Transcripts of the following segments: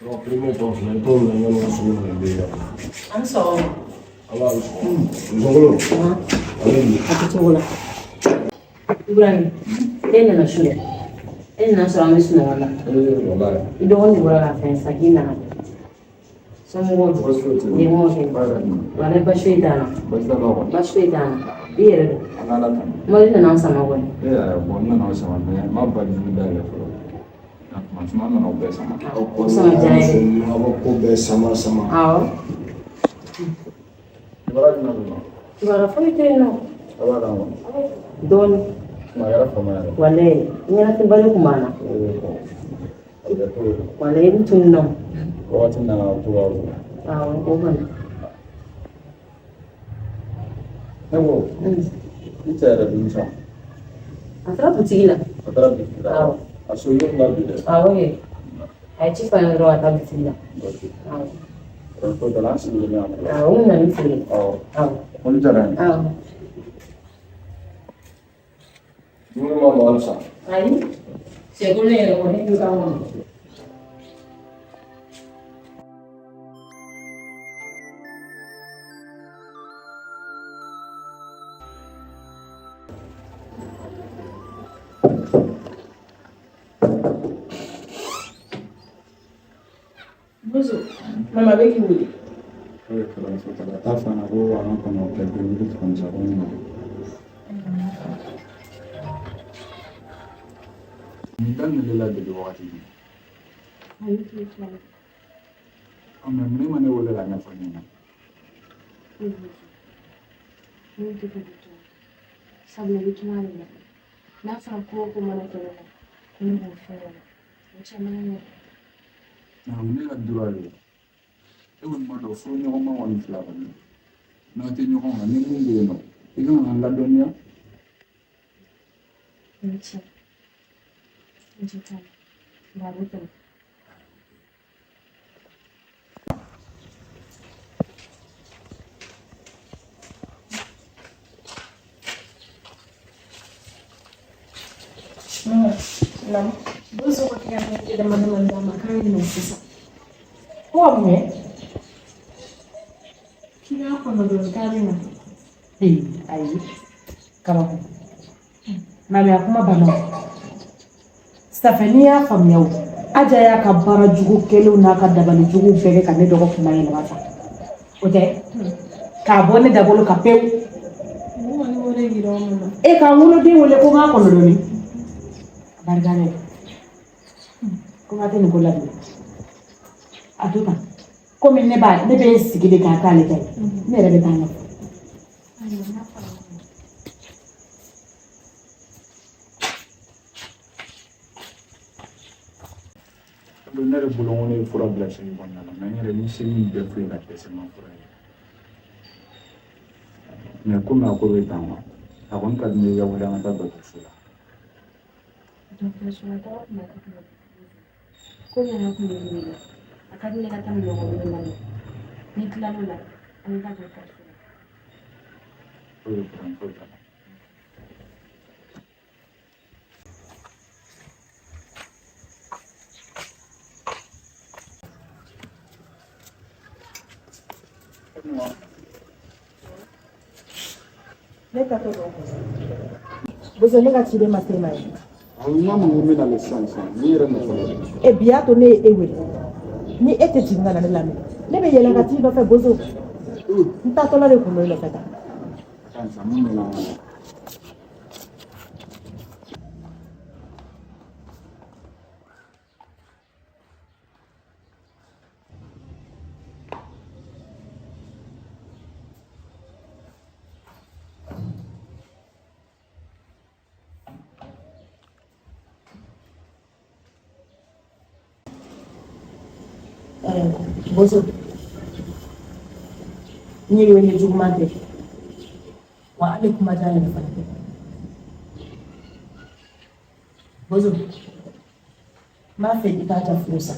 Non, premier temps fila i t'o minɛ yanni ka sugu minɛ bɛ yan. An sɔgɔma. Ala ni sɔgɔma. Musokolo. Ale bi. A kɛ cogo la. Ibrahim, e nana su dɛ. E nana sɔrɔ an bɛ sunɔgɔ la. Ee walayi. I dɔgɔnin bɔra k'a fɛn sa k'i nana. Somɔgɔw dun? Baasi foyi tɛ yen. Ɲɛmɔgɔ kɛ. Walayi baasi foyi t'an na. Baasi t'a la kɔni. Baasi foyi t'an na. I yɛrɛ dun? An ka Ala tanu. Mɔli nana an sama kɔni. E yɛrɛ bɔn n nana o sama mais n ma valise dayɛlɛ fɔlɔ. Nka tuma caman n nana o bɛɛ sama. O sama diyara n ye. Aw bɛ ko bɛɛ sama sama. Awɔ. Kibaruya jumɛn bɛ yen nɔ? Kibaruya foyi tɛ yen nɔ. A b'a dɔn kɔni. Dɔɔni. Kuma kɛra fama yɛrɛ. Walayi ɲɛnafinbali kun b'an na. Ee bon. A bɛ kɛ cogo di? Walayi i bɛ tunu na. Wagati nana o cogoya la. Awɔ o kɔni. Ne ko i cɛ yɛrɛ dun sa. A taara butigi la. A taara butigi la. Awɔ. A so yɔrɔ la bi dɛ. Awɔ kɛ. A ye ci fɔ an ye dɔrɔn ka taa butigi la. Ok. Awɔ. Tɔɔrɔ foyi t'a la an sigilen bɛ yan fɔlɔ. Awɔ n nana i fo. Awɔ. Awɔ. Foli diyara n ye. Awɔ. Dumuni ma mɔ halisa. Ayi. Sɛkolon yɛrɛ kɔni ne bɛ k'a kɔnɔ. Bozo, mama bɛ k'i wele. O ye kalanso ta la. Taa fana ko an ka kɔnɔ kɛ dumuni tuguni sa ko n nana. Nin daminɛlen la depuis wagati jumɛn? Ayi, tile fila. Ɔ mais mun ma ne wele k'a ɲɛfɔ ne ɲɛna? Ne tɛ fɛ k'i tɔɔrɔ. Sabula i bɛ tunga de la. N'a fɔra ko o ko mana kɛ ne la, ko ne b'o fɔ ɲɛna. O cɛ man ɲi. Non, ne ka droit de don. E kɔni b'a dɔn furuɲɔgɔnma kɔni fila kɔni n'aw tɛ ɲɔgɔn kan ni mun bɛ yen nɔ i kan ka n ladɔnniya. O ye tiɲɛ ye. N jo t'a la. Nka a bɛ tɛmɛ. Naamu. Bozo ko k'i ka miniti dama dama d'a ma k'a bɛ na sisan. Ko ka mun kɛ? K'i k'a kɔnɔ dɔɔni k'a bɛ na. Ee ayi kabako. Mami a kuma banna o. Safɛ n'i y'a faamuya o Aja y'a ka baara jugu kɛlenw n'a ka dabali jugu bɛɛ kɛ ka ne dɔgɔ kuma yɛlɛma sa. O tɛ k'a bɔ ne dabolo ka pewu. Mun kɔni b'o de yira o ma. E k'an woloden wele ko n k'a kɔnɔ dɔɔni. A barika dɛ. Ko n ka tɛ nin ko la bilen. A to tan. Komi ne b'a ne bɛ sigi de k'a k'ale ta ye. Ne yɛrɛ bɛ taa ɲɛfɔ. Ayiwa n'a fɔra. Ne yɛrɛ bolo ko ne ye fura bila segi kɔnɔna la mais n yɛrɛ ni se min bɛɛ foyi ka dɛsɛ ma fura ye mais komi a ko bɛ tan wa a kɔni ka di ne ye i ka wuli an ka taa dɔgɔtɔrɔso la. Dɔgɔtɔrɔso la taga kun ma kɛ kuma. Komi an kun bɛ wele a ka di ne ka taa mɔgɔ wele la n'i tilal'o la an bɛ taa dɔgɔtɔrɔso la. O ye problème foyi t'a la. Ne taatɔ don Bozo. Bozo ne ka ciden ma se ma ye. Awɔ n k'a ma ko n bɛ nalen sisan sisan n'i yɛrɛ nɔfɛ la. E bi y'a to ne ye e wele. Ni e tɛ jigin ka na ne lamɛn. Ne bɛ yɛlɛn ka t'i nɔfɛ Bozo. N taatɔla de kun bɛ i nɔfɛ tan. Sisan sisan mun bɛ na? Bozo. N y'i wele juguman tɛ. Wa hali kuma jan yɛrɛ fana tɛ. Bozo. N b'a fɛ i k'Aja furu sa.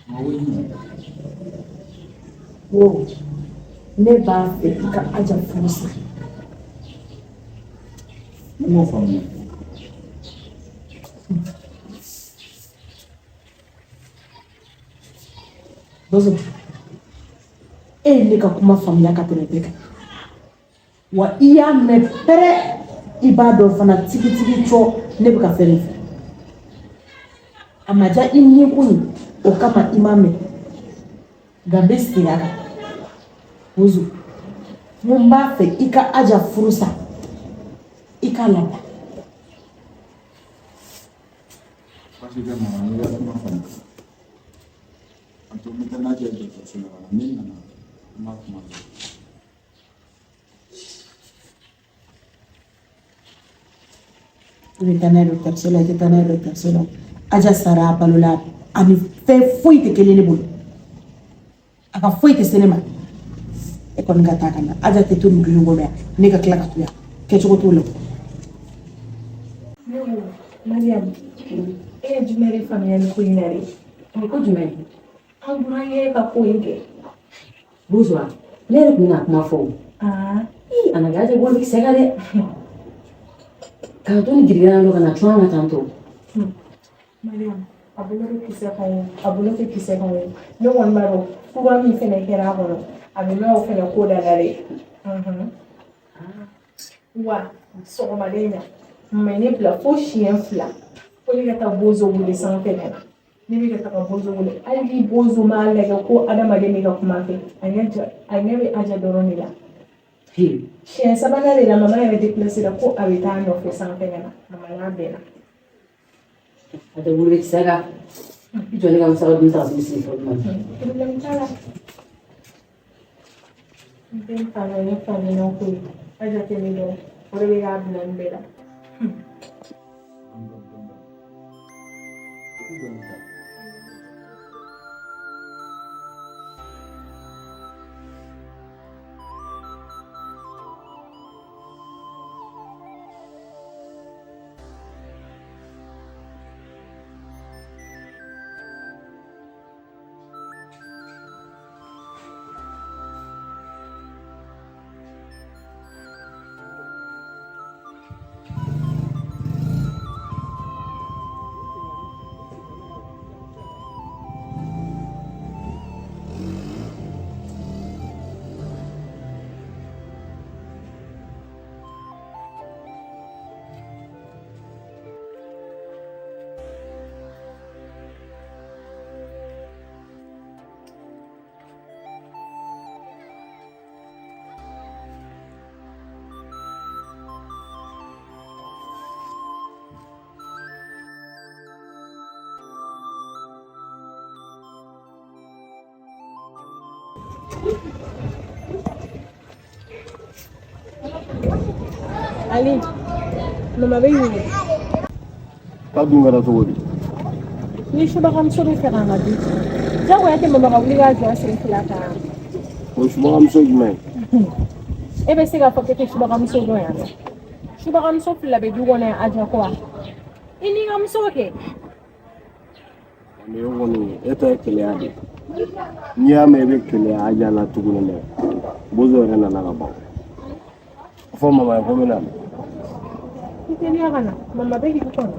Ma ko jumɛn? Ko ne b'a fɛ i ka Aja furu sa. Ne m'o faamuya. Bozo, e ye ne ka kuma faamuya ka tɛmɛ bɛɛ kan. Wa i y'a mɛn pɛrɛ, i b'a dɔn fana tigitigi cɔ ne bɛ ka fɛn min fɔ. A ma diya i ni kun ye, o kama i m'a mɛn. Nka n bɛ segin a kan. Bozo, n ko n b'a fɛ i ka Aja furu sa, i k'a labila. Baasi tɛ mama, n y'i ka kuma faamu. A to n bɛ taa n'Aja ye dɔgɔtɔrɔso la ka na, ni n nana an b'a kuma kɛ. I bɛ taa n'a ye dɔgɔtɔrɔso la, i tɛ taa n'a ye dɔgɔtɔrɔso la. Aja sara a balola, ani fɛn foyi tɛ kelen ne bolo. A ka foyi tɛ se ne ma. E kɔni ka taa ka na. Aja tɛ to nin du in kɔnɔ yan, ne ka tila ka to yan. Kɛcogo t'o la. Ne ko Mariam, e ye jumɛn de faamuya nin ko in na de? O ko jumɛn? An burankɛ ka ko in kɛ. Bozo, ne yɛrɛ tun bɛna kuma fɔ o. Aa. Ii, a na kɛ Aja bolo kisɛ kan dɛ. K'a to ni girigara dɔ ka na cun an kan tan tɔ. Mariam, a bolo bɛ kisɛ kan o, a bolo tɛ kisɛ kan o. Ne kɔni b'a dɔn fura min fɛnɛ kɛra a kɔnɔ, a bɛ mɛn o fɛnɛ ko da la dɛ. Wa sɔgɔmada in na, mama ye ne bila fo siɲɛ 2 ko ne ka taa bozo wele sanfɛ ka na. Ne bɛ ka taga bozo wele, hali ni bozo m'a lajɛ ko adamaden bɛ ka kuma fɛ, a ɲɛ bɛ Aja dɔrɔn de la. Siɲɛ sabanan de la, mama yɛrɛ déplacé la ko a bɛ taa a nɔfɛ sanfɛ ka na. Mama n'a bɛnna. Aja bolo bɛ kisɛ kan. I jɔ ne ka musaka dun ta ka sigi fɔlɔ tuma min. Problème t'a la. N tɛ n fa dɔn, ne fa nɛnɛ ko ye. Aja tɛ ne dɔn, o de bɛ k'a bila nin bɛɛ la. Ali, mama bɛ ɲini. K'a dun kɛra cogo di? Ni subagamuso bɛ fɛ k'an ka du ci, jagoya tɛ mama ka wuli k'a jɔ a sen fila kan. O subagamuso jumɛn? E bɛ se k'a fɔ k'e tɛ subagamuso dɔn yan nɔ. Subagamuso fila bɛ du kɔnɔ yan, Aja ko wa? I n'i ka muso kɛ. Nin kɔni e ta ye keleya de ye. N'i y'a mɛn i bɛ keleya Aja la tuguni dɛ, bozo yɛrɛ nana ka ban. A fɔ mama ye ko n bɛ na. I teliya ka na, mama bɛ k'i kɔnɔ.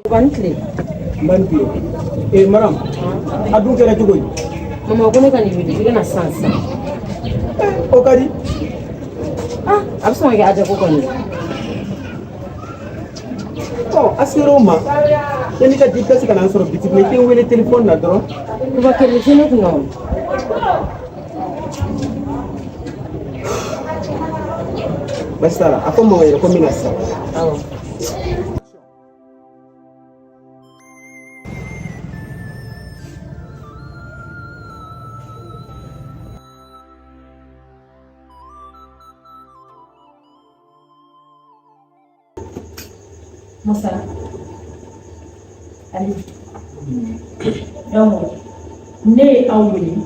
Ba ni tile. N ba ni tile. Ee Maram, a dun kɛra cogo di? Mama ko ne ka nin wele i ka na sisan sisan. O ka di. Ah, a bɛ sɔn ka kɛ Aja ko kɔni. Ɔ a sera o ma, yanni ka déplacer ka na n sɔrɔ bitigi la, i tɛ n wele téléphone na dɔrɔn. Baba kɛlɛ tɛ ne kunna o. Baasi t'a la, a fɔ mama yɛrɛ ko n bɛ na sisan. Awɔ. Musa, Ali, donc ne ye aw wele,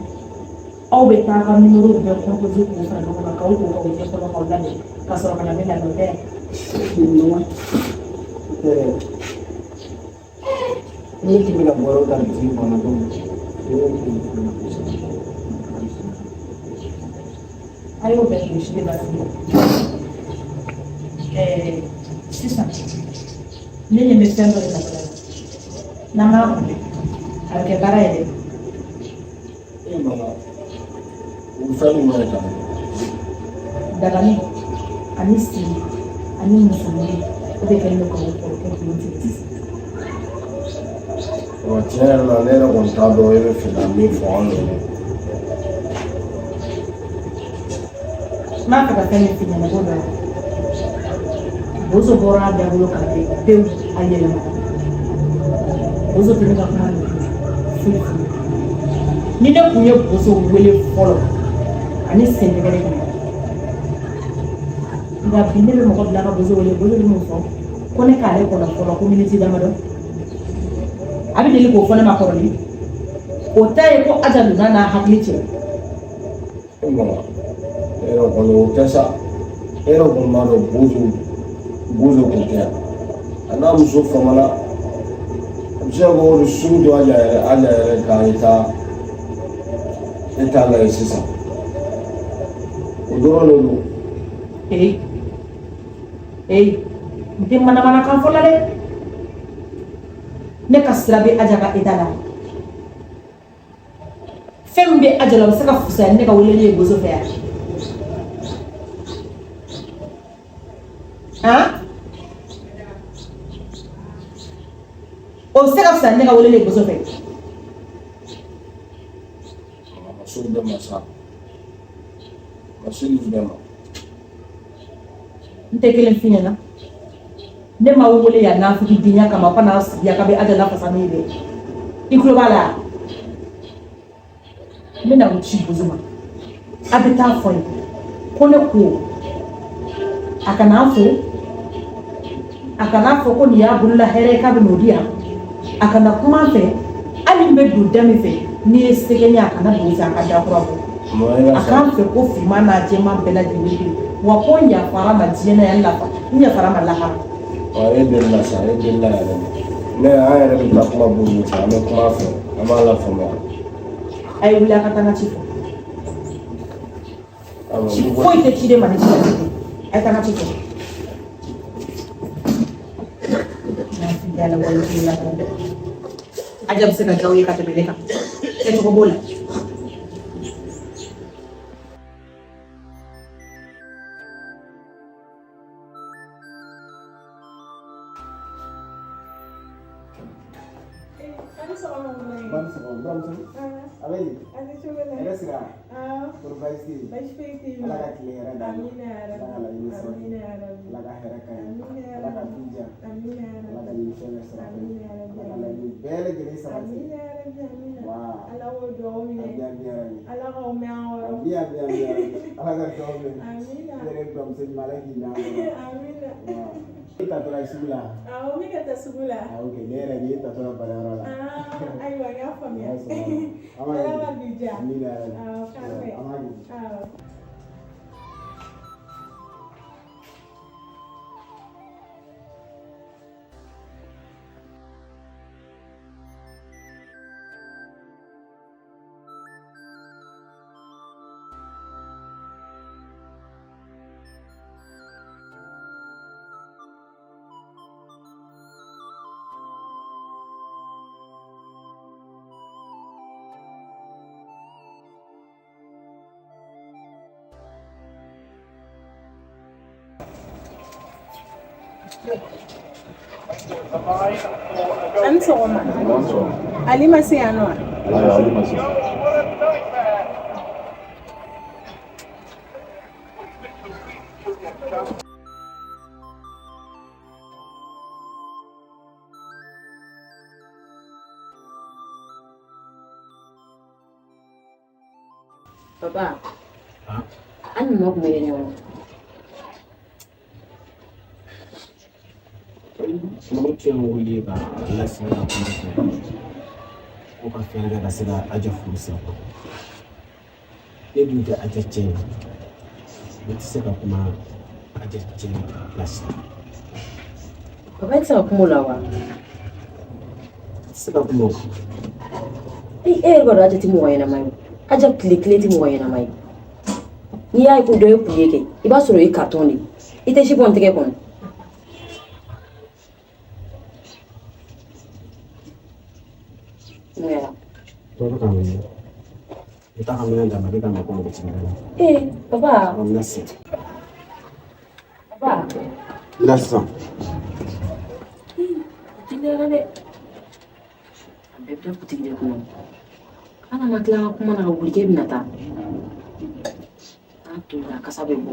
aw bɛ taa ka nimoro bɛɛ composé k'u fara ɲɔgɔn kan, k'aw ko k'aw jɛ fɔlɔ k'aw labɛn ka sɔrɔ ka na ne labɛn o tɛ. Ni k'i bɛna bɔrɔ ta bitigi kɔnɔ donc i b'o kɛ. A y'o bɛɛ gosi de b'a fili. Ɛɛ, sisan ne ɲɛ bɛ fɛn dɔ de la, n'an b'a kunbɛn, a bɛ kɛ baara yɛrɛ. E mama, o fɛn jumɛn de ta? Dabali ani siri ani musonin, o de kɛlen don ka o kɔrɔkɛ bulon tigɛ sisan. Ɔ, tiɲɛ yɛrɛ la, ne yɛrɛ kɔni t'a dɔn e bɛ fɛ ka min fɔ anw ɲɛna. N b'a fɛ ka fɛn min f'i ɲɛna, b'o dɔn. Bozo bɔra a dabolo kan pewu, a yɛlɛmana. Bozo tɛ ne ka kuma mɛn foyi foyi. Ni ne kun ye Bozo wele fɔlɔ ani sentɛgɛ de kun, nka bi ne bɛ mɔgɔ bila ka Bozo wele, Bozo bɛ mun fɔ? Ko ne k'ale kɔnɔ fɔlɔ ko miniti damadɔ. A bɛ deli k'o fɔ ne ma kɔrɔlen. O ta ye ko Aja donna n'a hakili cɛ. E mama, e yɛrɛ kɔni, o tɛ sa. E yɛrɛ kɔni b'a dɔn Bozo kun tɛ yan. A n'a muso famana, a bɛ se ka kɛ o de sugu don Aja yɛrɛ ka état la yen sisan. O dɔrɔn de don. Ee ee, n tɛ manamanakan fɔ la dɛ. Ne ka sira bɛ Aja ka état la. Fɛn min bɛ Aja la, o bɛ se ka fisaya ni ne ka weleli ye Bozo fɛ yan. Han, o bɛ se ka fisaya ni ne ka weleli ye Bozo fɛ. A ma s'o bɛɛ ma sa, a ma se nin bɛɛ ma. N tɛ kelen f'i ɲɛna, ne ma wele yan nafigidenya kama ko n'a sigi yan k'a bɛ Aja lafasa ne ye dɛ. I tulo b'a la, n bɛna o ci Bozo ma. A bɛ taa fɔ ye ko ne ko a kana fo, a kana fɔ ko nin y'a bolola hɛrɛ ye k'a bɛ n'o di yan. A kana kuma an fɛ, hali n bɛ don da min fɛ, n'i ye sɛgɛn ye, a kana don fɛ, a ka da kura bɔ. A k'an fɛ ko finman n'a jɛman bɛɛ lajɛlen bɛ yen, wa ko n yafara ma diɲɛ na yan, lafa n yafara ma lahara. Ɔ, e delila sa, e delila yɛrɛ de. Ne, an yɛrɛ bɛ taa kuma Bozo fɛ, an bɛ kuma a fɛ, an b'a lafaamuya. A ye wuli, a ka taa n ka ci fɔ. Ci foyi tɛ ciden ma ni ci la. A ye taa n ka ci fɔ. Aja bɛ se ka diya ye ka tɛmɛ ne kan, kɛcogo b'o la. A bɛ di? Hɛrɛ sira? Kɔri baasi tɛ yen? Ala ka tile hɛrɛ d'an ma. Ala ka laɲini sabati. Ala ka hɛrɛ k'an ye. Ala ka du diya. Ala ka ɲini fɛn bɛɛ sɔrɔ. Ala ka laɲini bɛɛ lajɛlen sabati. Wa Ala k'o dugawu minɛ. Ami, ami, ami. Ala k'aw mɛn an kɔrɔ. Ami, ami, ami, ami. Ala ka dugawu minɛ. Amina. I yɛrɛ buramuso ɲuman, Ala k'i mɛn an kɔrɔ. Amina. Wa e taatɔla ye sugu la? Awɔ, n bɛ ka taa sugu la. Ah, ok, ne yɛrɛ ni e taatɔla baarayɔrɔ la. Ah, ayiwa, n y'a faamuya. Ala sɔnna ma. An b'a Ala kɛ. ka bi diya. Amina yarabi. Awɔ, k'an bɛn. An b'a kɛ. Awɔ. A ni sɔgɔma. Ali ma se yan nɔ wa? Ali ma se. Papa, an ni mɔgɔ kun bɛ kɛ ɲɔgɔn. Mɔgɔ cɛ in wuli ka lasigi ka kuma fɛ ko ka fɛɛrɛ kɛ ka se ka Aja furu sa. Ne dun tɛ Aja cɛ ye, ne tɛ se ka kuma Aja cɛ place la. Papa, e tɛ se ka kuma o la wa? Se ka kuma o. E yɛrɛ b'a dɔn Aja tɛ mɔgɔ ɲɛnama ye. Aja tile kelen tɛ mɔgɔ ɲɛnama ye. N'i y'a ye ko dɔ ye kuye kɛ, i b'a sɔrɔ o ye carton de ye. I tɛ si bɔ n tɛgɛ kɔnɔ. Mun kɛra? Dɔ bɛ ka n wele. I t'a ka minɛn d'a ma, i bɛ ka na ko mɔgɔ ci la. Ee, papa. N bɛna se. Papa. N da sisan. A teliyara dɛ. A bɛɛ bɛ taa butigi de kɔnɔ. Hali an ma tila an ka kuma na ka wuli k'e bɛna taa. N'a tolila a kasa bɛ bɔ.